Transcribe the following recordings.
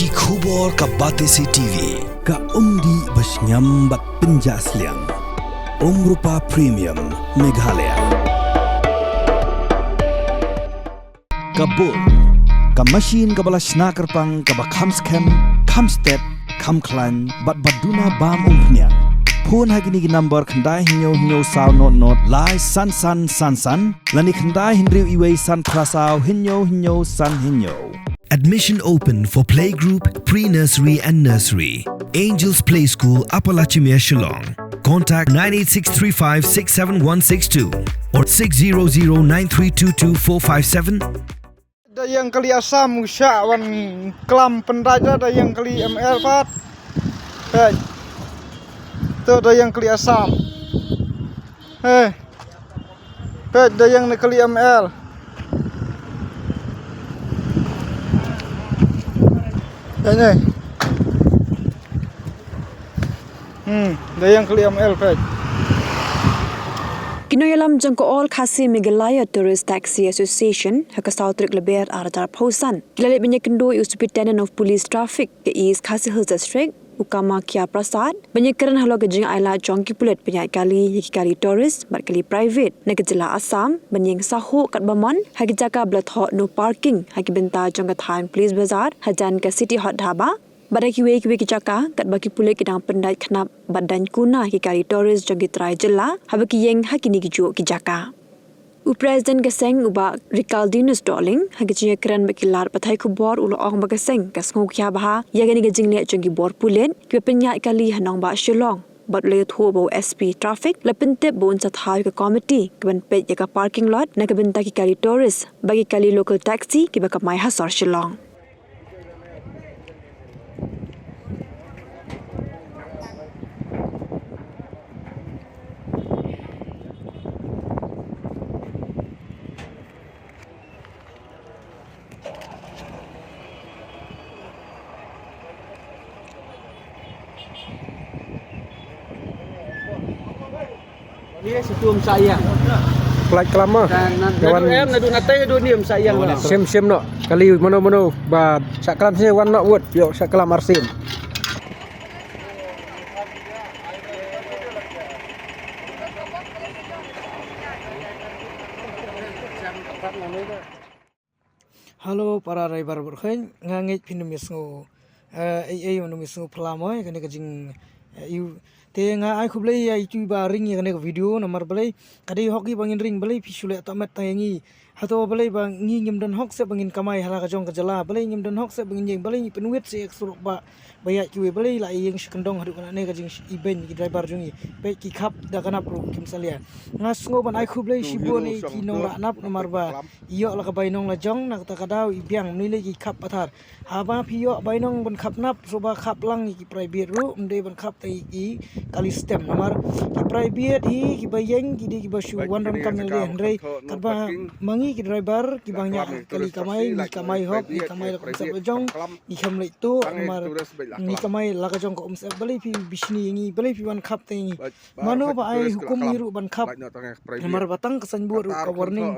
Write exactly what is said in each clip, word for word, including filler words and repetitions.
Ki khubor ka Batesi T V. Ka umdih ba shngiam bad pynjah sliang. Umrupa Premium Meghalaya. Ka Bull, ka machine kaba la shna kyrpang kaba kham skhem, kham stet, kham khlaiñ bad ba duna bam umphniang. Phone ha kine ki number khyndai hynñiew hynñiew saw not not lai san san san san lane khyndai hynriew iwei san phra saw hynñiew hynñiew san hynñiew. Admission open for playgroup, pre-nursery and nursery. Angels Play School, Upper Lachimia, Shillong. Contact nine eight six three five six seven one six two or six zero zero nine three two two four five seven. Da ïeng kali Assam u shah wan klam pyndait da, da ïeng kali M L pat. Peit. To da ïeng kali Assam. Hei. Peit da ïeng ne kali M L. Peit ne. Hmm, da ïeng kali M L peit. Ki nongïalam jong ka All Khasi Meghalaya Tourist Taxi Association ha ka saw tarik Lber ar hajar arphew san ki la leit ban ïakynduh ïa u Superintendent of Police Traffic ka East Khasi Hills District, u Kamakhya Prasad, ban ïakren halor ka jingailad jong ki pulit ban ïaid kali ïa ki kali tourist bad kali private na ka jylla Assam ban ïeng sahuh katba mon ha ki jaka ba la thoh no parking ha ki bynta jong ka thaiñ Police Bazar hajan ka City Hot Dhaba bad ha kiwei kiwei ki jaka katba ki pulit ki dang pyndait khnap bad daiñ kuna ki kali tourist jong ki trai jylla haba ki ïeng ha kine ki juh ki jaka. U President ka seng u Bah Ricaldinus Dohling ha ka jingïakren bad ki lad pathai khubor u la ong ba ka seng ka sngewkhia bha ïa kane ka jingleh jong ki bor pulit kiba pynïaid kali ha nongbah Shillong bad u la ïathuh ba u S P Traffic la pyntip ba un sa thaw ïa ka komiti kaban peit ïa ka parking lot na ka bynta ki kali tourist bad ki kali local taxi kiba kamai ha sor Shillong. Ni satu em sa ïang. Pynlait klam ma. Naduh em, naduh natai, naduh ni em sa ïang. Shim shim noh. Kali mano mano ba shah klam shi wan noh wut. Ïoh shah klam arsien. Hello para raibar burkhein, nga ngeit phin ym ïasngew, eh, ei ei ym ïasngew phylla mo ïa kane ka jing, eh, ïa u. Te nga ai khublei ïa itu ba ring ïa kane ka video namar balei ka dei hok ïa ba ngin ring, balei phi shu leh tang met tang ïa ngi. Hato balei ba ngi ngim don hok seh ba ngin kamai ha la ka jong ka jylla, balei ngim don hok seh ba ngin ïeng, balei ngi pynwit seh ïa ka surok ba ba ïaid kiwei, balei la ïeng shi kyndong haduh kane ka jing ibeiñ ki driver jong ngi. Peit ki khap da ka nap ruh kim salia. Nga sngew ban ai khublei shibun ïa ki nongrah nap namar ba ïoh la ka bainong la jong, na kata ka daw i biang mynne lei ki khap pathar. Haba phi ïoh bainong ban khap nap, shuwa ba khap lang ïa ki private ruh, ym dei ban khap tang ïa ki kali stem namar ki private hi kiba ïeng ki dei kiba shu wan donkam ne lei, hynrei katba ma ngi ki driver kiba ngi ïa kali kamai, ngi kamai hok, ngi kamai la ka mynsiem la jong, ngi khlem leit tuh namar ngi kamai la ka jong ka mynsiem. Balei phi bishni ïa ngi, balei phi wan khap tang ïa ngi. Mano ba ai hukum ïa ngi ruh ban khap namar ba tang ka signboard ruh ka warning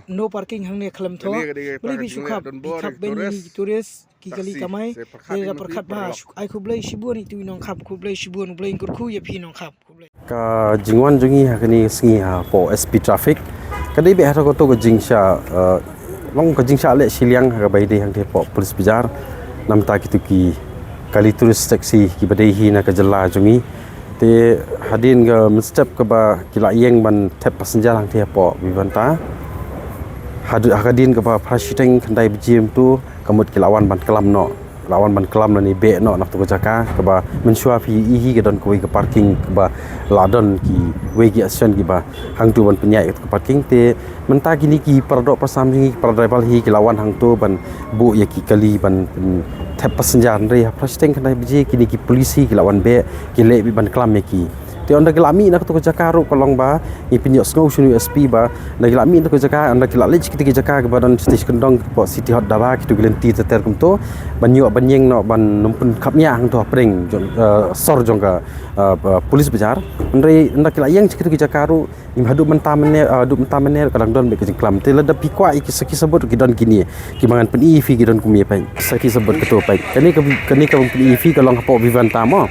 no parking hangne khlem thoh. Balei phi shu khap, phi khap bein ïa ngi ki tourist ki kali kamai. Te da pyrkhat bha. Ai khublei shibun ïa itu i nongkhap, khublei shibun, U Blei un kyrkhu ïa phi nongkhap. Khublei. Ka jingwan jong ngi ha kane ka sngi hapoh S P Traffic ka dei beit hato kato ka jingshah, eh, long ka jingshah leh shiliang ha kaba ïadei hangtei hapoh Police Bazar namar kito ki kali tourist taxi kiba dei hi na ka jylla jong ngi. Te hadien ka mynstep kaba ki la ïeng ban thep passenger hangtei hapoh Vivanta, ha hadien kaba phra shiteng khyndai baje mynta ka mut ki la wan ban klam noh. La wan ban klam lane beh noh na katu ka jaka kaba mynshuwa phi ïohi hi ka don kawei ka parking kaba la don kiwei ki association kiba hangtu ban pynïaid ïa katu ka parking. Te mynta kine ki para doh para sam jong ngi, ki para driver hi ki la wan hangtu ban buh ïa ki kali ban, ban thep passenger, hynrei ha phra shiteng khyndai baje kine ki police hi ki la wan beh, ki leh beit ban klam ïa ki. Te ynda ki la mih na katu ka jaka ruh ka long ba ngi pynïohsngew sha une u S P ba ynda ki la mih na katu ka jaka, ynda ki la leit sha kiti ki jaka kiba don sha shnong, hapoh City Hall, Daba, kitu ki lynti ter ter kumto, ban ïoh ban ïeng noh ban nym pynkhapngiah hangto hapdeng jong, eh, sor jong ka, eh, eh, police bazaar. Hynrei ynda ki la ïeng sha kitu ki jaka ruh, ngim, haduh mynta mynne, eh, haduh mynta mynne ka dang don beit ka jingklam. Te lada phi kwah ïa ki sakhi sabut ki don kine, kiba ngan pyni ïa phi ki don kumne, peit. Sakhi sabut katu, peit. Kane ka, kane kaba pyni ïa phi ka long hapoh Vivanta mo.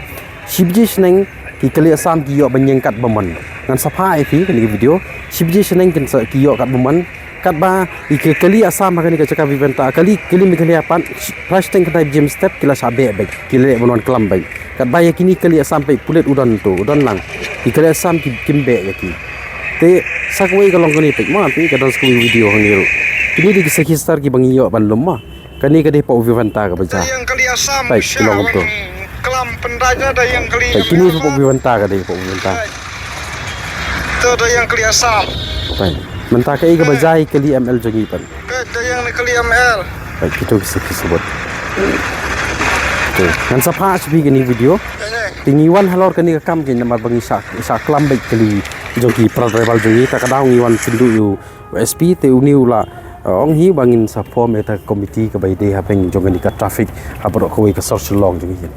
Shi baje shaneng ki kali Assam ki ïoh ban ïeng katba mon. Ngan sa phah ïa phi kane ka video. Shi baje shaneng kin sa, ki ïoh katba mon. Katba ïa ki kali Assam ha kane ka jaka Vivanta, kali, kali Meghalaya pat, phra shiteng khyndai baje mynstep ki la shah beh beit, ki la leh ban wan klam beit. Katba ïa kine kali Assam, peit, pulit u don to, u don lang. Ki kali Assam ki, kim beh ïa ki. Te sa kawei ka long kane, peit, ma, peit, ka don sa kawei video hangne ruh. Kine dei ki sakhi star kiba ngi ïoh ban lum, ma. Kane ka dei hapoh Vivanta kaba jia. Peit, ki long kumto. Peit, kine hapoh Vivanta ka dei, hapoh Vivanta. Peit. Mynta kaei kaba jia ïa ki kali M L jong ngi, peit. Peit, kitu ki sakhi sabut. Te ngan sa phah sha phi kane ka video. Te ngi wan halor kane ka kam kein namar ba ngi shah, shah klam beit kali jong ki para tribal jong ngi, ta ka daw ngi wan kynduh ïa u S P, te une u la, eh, ong hi ba ngin sa form ïa kata ka committee kaba ïadei hapdeng jong kane ka traffic ha baroh kawei ka sor Shillong jong ngi.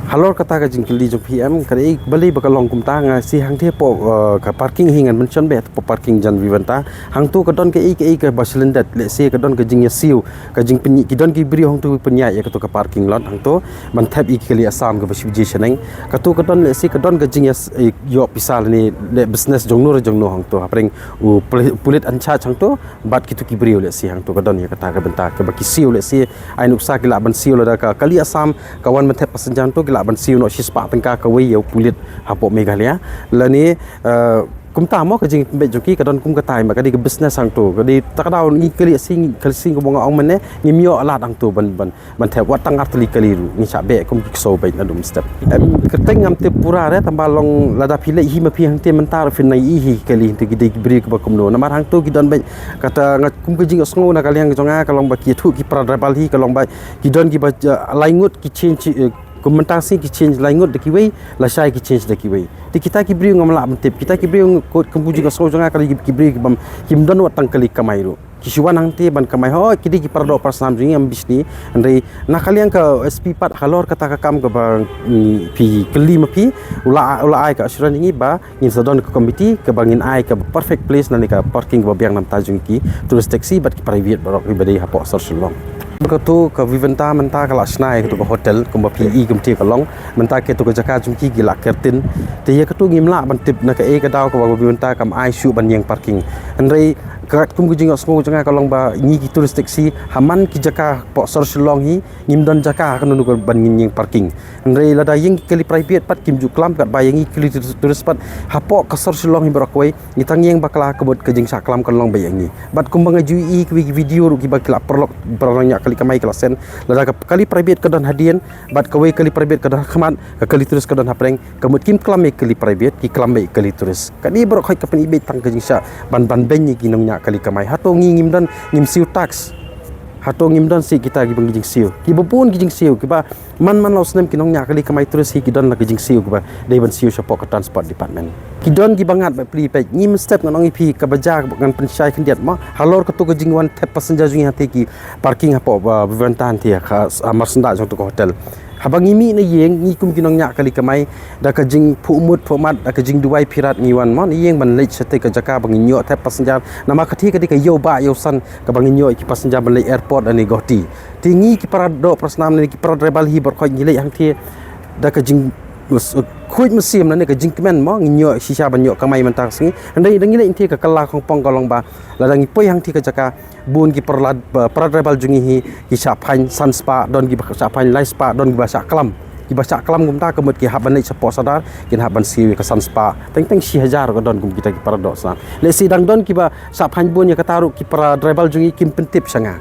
Halor kata ka jingkylli jong phi em, ka dei balei ba ka long kumta, nga sngew hangtei hapoh, eh, ka parking hi, ngan mention beit hapoh parking jan Vivanta. Hangto ka don kaei kaei kaba shlyndet, lehse ka don ka jingïasiew, ka jingpynïaid, ki don ki briew hangto pynïaid ïa kato ka parking lot hangto ban thep ïa ki kali Assam kaba shi baje shaneng. Kato ka don, lehse ka don ka jingïas, eh, ïoh pisa lane leh business jongno re jongno hangto hapdeng u puli-, pulit in charge hangto bad kito ki briew, lehse hangto ka don ïa kata ka bynta kaba ki siew, lehse ai nuksa ki lah ban siew lada ka kali Assam ka wan ban thep passenger hangto, ki lah ban siew noh shispah tyngka kawei ïa u pulit hapoh Meghalaya. Lane, eh, kumta mo ka jingpynbeit jong ki, ka don kum kata, ma ka dei ka business hangto, ka dei, ta ka daw ngi kali Khasi, Khasi kumba nga ong mynne, ngim ïoh lad hangto ban, ban, ban thep, wat tang artylli kali ruh ngi shah beh kum ki ksew beit naduh mynstep. Em, kyrteng ngam tip pura re, tangba long lada phi leit hi ma phi hangtei mynta ruh phin nang ïohi hi kali hangtei ki dei ki briew kiba kumno. Namar hangto ki don beit, kata nga kum ka jingïohsngew na ka liang jong nga ka long ba ki ïathuh ki para tribal hi ka long ba ki don kiba, eh, lai ngut ki change, eh, kum mynta sngi ki change lai ngut da kiwei, lashai ki change da kiwei. Te kita ki briew ngam lah ban tip, kita ki briew, kum ka jingïohsngew jong nga, ka dei ki briew kibym, kim don wat tang kali kamai ruh. Ki shu wan hangtei ban kamai, hooid ki dei ki para doh para snam jong ngi, ngam bishni. Hynrei na ka liang ka S P pat halor kata ka kam kaba, mm, phi kylli ma phi, u la, u la ai ka assurance ïa ngi ba ngin sa don ka committee kaba ngin ai ka perfect place, lane ka parking kaba biang na bynta jong ki tourist taxi bad ki private baroh kiba dei hapoh sor Shillong. Kato ka Vivanta mynta ka la shna ïa kato ka hotel, kumba phi i kumta ka long. Mynta kato ka jaka jong ki ki la ker tin. Te ïa kato ngim lah ban tip na kaei ka daw kaba ka Vivanta kam ai shuh ban ïeng parking. Hynrei katkum ka jingïohsngew jong nga ka long ba ngi ki tourist taxi ha man ki jaka hapoh sor Shillong hi, ngim don jaka ha kano kano ban ngin ïeng parking. Hynrei lada ïeng ki kali private pat kim ju klam, katba ïeng ki kali tourist pat hapoh ka sor Shillong hi baroh kawei, ngi tang ïeng bakla, ka mut ka jingshah klam kan long beit ïa ngi. Bad kumba nga ju i kiwei ki video ruh kiba ki la paralok, para nongñiah kali kamai ki la send, lada ka kali private ka don hadien bad kawei kali private ka don ha khmat, ka kali tourist ka don hapdeng, ka mut kim klam ïa ki kali private, ki klam beit ïa ki kali tourist. Kane baroh khoit ka pyni beit tang ka jingshah ban, ban beiñ ïa ki nongñiah kali kamai. Hato ngi ngim don, ngim siew tax? Hato ngim don seh kita kiba ngi jingsiew? Kiba bun ki jingsiew, kiba man man la u snem ki nongñiah kali kamai tourist hi ki don la ki jingsiew kiba dei ban siew shapoh ka transport department. Ki don kiba ngat bad pli, peit, ngi mynstep ngan ong ïa phi kaba jia, ngan pynshai khyndiat mo. Halor kato ka jingwan thep passenger jong ngi hangtei ki parking hapoh, uh, Vivanta hangtei ha, ha marsyndah jong kato ka hotel. Haba ngi mih na ïing, ngi kum ki nongñiah kali kamai, da ka jingphuh mut phuh mat, da ka jingduwai phirat ngi wan mo na ïing ban leit shatei ka jaka ba ngin ïoh thep passenger. Namar katei ka dei ka ïew bah ïew san kaba ngin ïoh ïa ki passenger ban leit airport lane Guwahati. Te ngi ki para doh para snam lane ki para tribal hi baroh khoit ngi leit hangtei da ka jing, khuid mynsiem lane ka jingkmen mo, ngin ïoh shisha ban ïoh kamai mynta ka sngi. Hynrei da ngi leit hangtei ka kylla khongpong ka long ba lada ngi poi hangtei ka jaka, bun ki para, para tribal jong ngi hi ki shah phaiñ san spah, don kiba shah phaiñ lai spah, don kiba shah klam. Kiba shah klam kumta ka mut ki hap ban leit shapoh sordar, kin hap ban siew ïa ka san spah. Teng teng shi hajar ka don kum kita ki para doh snam. Lehse dang don kiba shah phaiñ bun, ïa kata ruh ki para tribal jong ngi kim pyntip sha nga.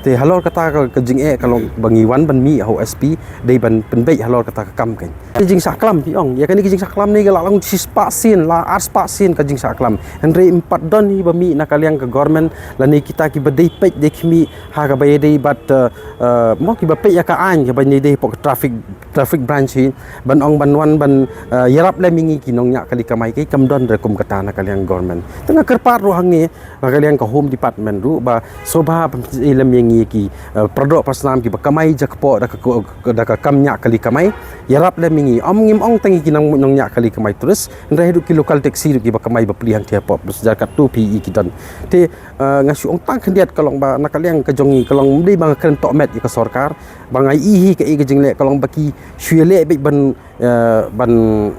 Te halor kata ka, ka jingeh ka long ba ngi wan ban mih ha u S P, dei ban pynbeit halor kata ka kam kein. Ka jingshah klam phi ong, ïa kane ka jingshah klam ne ka la long shispah sien, la arspah sien ka jingshah klam. Hynrei ym pat don hi ba mih na ka liang ka government lane kita kiba dei peit dei khmih ha kaba ïadei bad, eh, eh, mo kiba peit ïa ka aiñ kaba ïadei hapoh ka traffic traffic branch hi ban ong ban wan ban, eh, ïarap lem ïa ngi ki nongñiah kali kamai ki kam don re kum kata na ka liang government. Te nga kyrpad ruh hangne na ka liang ka Home Department ruh ba sngewbha ban pynsngewlem ïa ngi ki, eh, paradoh parasnam kiba kamai jakpoh da ka, da ka kam ñiah kali kamai. Ïarap lem ïa ngi, ym ngim ong tang ïa ki nong, nongñiah kali kamai tourist, hynrei haduh ki local taxi ruh kiba kamai bapli hangtei hapoh Bursar katto phi ïohi ki don. Te, eh, nga shu ong tang khyndiat ka long ba na ka liang ka jong ngi ka long ym dei ba nga kren tohmet ïa ka sorkar, ba nga ïohi hi kaei ka jingleh ka long ba ki shu ïaleh beit ban, eh, ban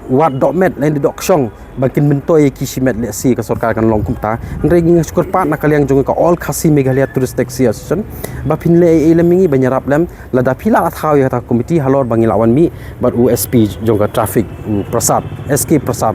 wad dohmet lane dohkshong ba kin myntoi ïa ki shimet, lehse ka sorkar kan long kumta. Hynrei ngi nga shu kyrpad na ka liang jong ka All Khasi Meghalaya Tourist Taxi Association ba phin leh ei ei lem ïa ngi ban ïarap lem, lada phi lah thaw ïa kata ka komiti halor ba ngi lah wan mih bad u S P jong ka traffic, u Prasad, S K Prasad.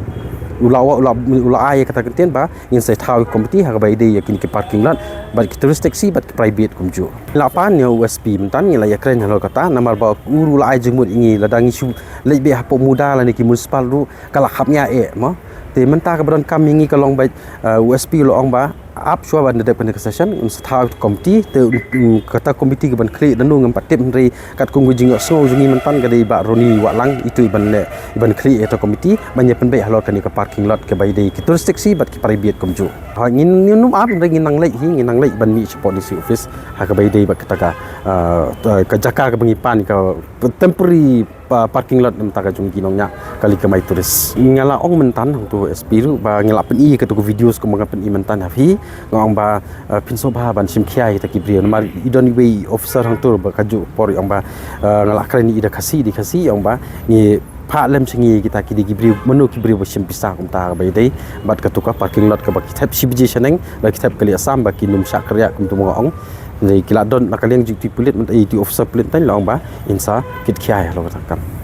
U la wa, u la, u la ai ïa kata ka ktien ba ngin sa thaw ïa ka komiti ha kaba ïadei ïa kine ki parking lot bad ki tourist taxi bad ki private kumjuh. Ngi la pan ïa u S P mynta, ngi la ïakren halor kata namar ba u ruh u la ai jingmut ïa ngi, lada ngi shu leit beit hapoh MUDA lane ki municipal ruh ka la khapngiah eh mo. Te mynta kaba donkam ïa ngi ka long ba, eh, u S P u la ong ba ap shuwa ban da dep kane ka session, un sa thaw ïa ka komiti. Te, mm, kata ka komiti kaban khlieh da uno ngam pat tip, hynrei katkum ka jingïohsngew jong ngi mynta ka dei Bah Ronnie Wahlang, itu iban leh, iban khlieh ïa kata ka komiti ban ïa pynbeit halor kane ka parking lot kaba ïadei ki tourist taxi bad ki private kumjuh. Ha, ngin, ngin ym ap, hynrei ngin nang leit hi, ngin nang leit ban mih shapoh D C office ha kaba ïadei bad kata ka, ah, ka jaka kaba ngi pan ka temporary pa-, parking lot na ka bynta ka jong ki nongñiah kali kamai tourist. Nga la ong mynta hangtu S P ruh ba ngi la pyni katu ka videos kumba nga pyni mynta ha phi, nga ong ba, eh, phin sngewbha ban shim khia ïa kita ki briew namar i don iwei i officer hangtu ba kajuh por i ong ba, eh, nga la kren ïa i da Khasi, da Khasi, i ong ba ngi phah lem sha ngi kita ki dei ki briew, mano ki briew ba shim pisa kumta kaba ïadei bad katu ka parking lot kaba ki thep shi baje shaneng, ba ki thep kali Assam, ba kin ym shah kyrïah kumtu ba nga ong. Hynrei ki la don na ka liang jong i pulit mynta, i officer pulit mynta i la ong ba in sa kit khia ïa halor kata ka kam.